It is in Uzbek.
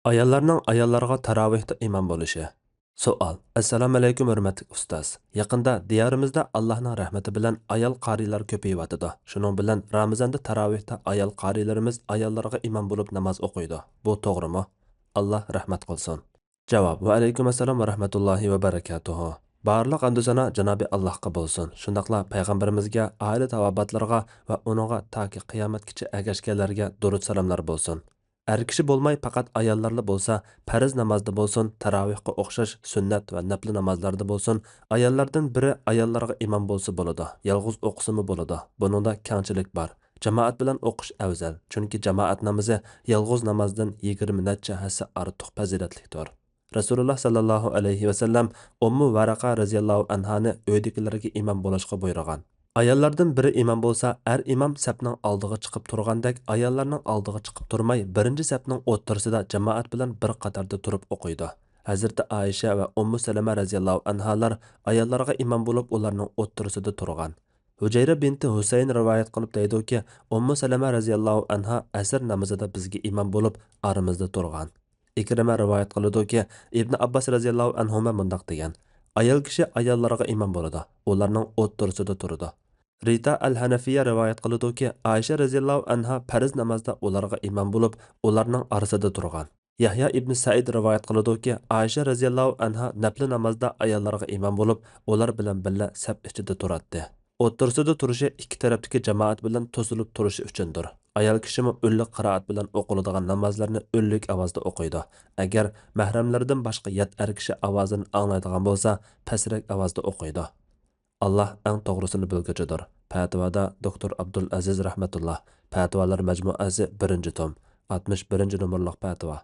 Ayollarning ayollarga tarovihda imom bo'lishi. Savol: Assalomu alaykum hurmatli ustoz. Yaqinda diyorimizda Allohning rahmati bilan ayol qorilar ko'payyotidi. Shuning bilan Ramazonda tarovihda ayol qorilarimiz ayollarga imom bo'lib namoz o'qiydi. Bu to'g'rimi? Alloh rahmat qilsin. Javob: Va alaykum assalom va rahmatullohi va barakatuhu. Barliq hamdu sano Janobi Allohga bo'lsin. Shundaqla payg'ambarimizga, oila tavobatlarga va uningga toki qiyomatgacha ergashganlarga durud salomlar bo'lsin. Er kishi bo'lmay faqat ayollarla bo'lsa, farz namozda bo'lsin, tarovihga o'xshash sunnat va nafli namozlarda bo'lsin, ayollardan biri ayollarga imom bo'lsa bo'ladi, yolg'iz o'qisimi bo'ladi. Buningda kangchilik bor. Jamoat bilan o'qish afzal, chunki jamoat namozi yolg'iz namozdan 20 necha hassa ortiq fazilatlidir. Rasululloh sallallohu alayhi vasallam Ummu Varaqa radhiyallohu anhani uydagilarga imom bo'lishga buyurgan. Ayollardan biri imom bo'lsa, imom sapning oldiga chiqib turgandek, ayollarning oldiga chiqib turmay, birinchi sapning o'ttirisida jamoat bilan bir qatorda turib o'qiydi. Hazrati Oysha va Ummu Salama radhiyallohu anhalar ayollarga imom bo'lib, ularning o'ttirisida turgan. Hujayra binti Husayn rivoyat qilib deydi-ki, Ummu Salama radhiyallohu anha asr namozida bizga imom bo'lib, aramizda turgan. Ikrima rivoyat qiladi-ki, Ibn Abbos radhiyallohu anhu mundaq degan: ayol kishi ayollarga imom bo'ladi, ularning o'ttirisida turadi. Rita al-Hanafiya rivoyat qiladi-ki, Oysha radhiyallohu anha farz namozda ularga imom bo'lib, ularning orasida turgan. Yahyo ibn Said rivoyat qiladi-ki, Oysha radhiyallohu anha nafli namozda ayollarga imom bo'lib, ular bilan birga saf ichida turadi. O'ttirisida turishi ikki tarafdagi jamoat bilan to'silib turishi uchundir. Ayol kishimi o'nlik qiroat bilan o'qiladigan namozlarni o'nlik ovozda o'qiydi. Agar mahramlardan boshqa yat kishi ovozini anglaydigan bo'lsa, pastroq ovozda o'qiydi. Alloh eng to'g'risini bilguchidir. Fatvoda Doktor Abdul Aziz rahmatulloh. Fatvolar majmuasi 1-tom, 61-nomerli fatvo.